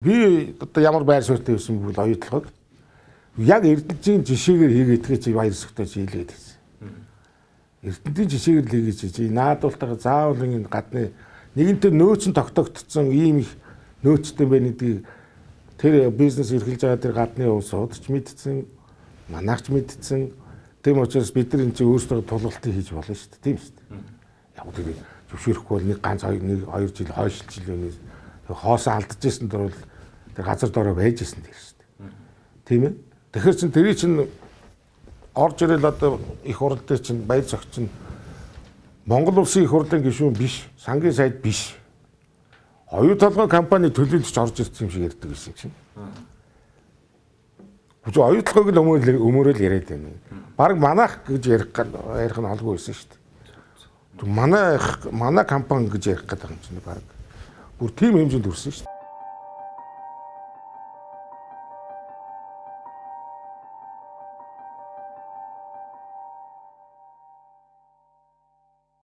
Би одоо ямар байр суурьтай байсан бэ гэвэл оюутлогыг яг Эрдэнэтийн жишээгээр хийгээдгээ чи баяр сүхтэй чи хийлгээд байсан. Эрдэнэтийн жишээгээр л хийгээч чи наадуултайгаа заавал энэ гадны нэгэнтээ нөөц нь тогтогдсон ийм их нөөцтэй байна гэдгийг тэр бизнес эрхэлж байгаа тэр гадны улсууд ч мэдсэн, манайх ч мэдсэн. Тийм учраас бид нар энэ чинь өөрсдөө тулгалтыг хийж болно шүү дээ. Тийм шүү дээ. Яг тэр зөвшөөрөхгүй бол нэг ганц хоёр нэг хоёр жил хойшилж л хоосоо алдчихсан дөрвөл тэр газар дорой байж исэн тэр шүү дээ. Тийм ээ. Тэгэхээр чин тэрий чин орж ирэл одоо их хурал дээр чин баяр зогч чин Монгол улсын их хурлын гишүүн биш, сангийн сайд биш. Оюу толгой компани төлөөлөж орж ирсэн юм шиг ярьдаг гэсэн чинь. Хүч оюу толгойг л өмөрөөл яриад байна. Бараг манайх гэж ярих ярих нь алгүй байсан шүү дээ. Манай компани гэж ярих гэдэг юм чинь бараг. Бүр тийм хэмжээнд хүрсэн шүү дээ.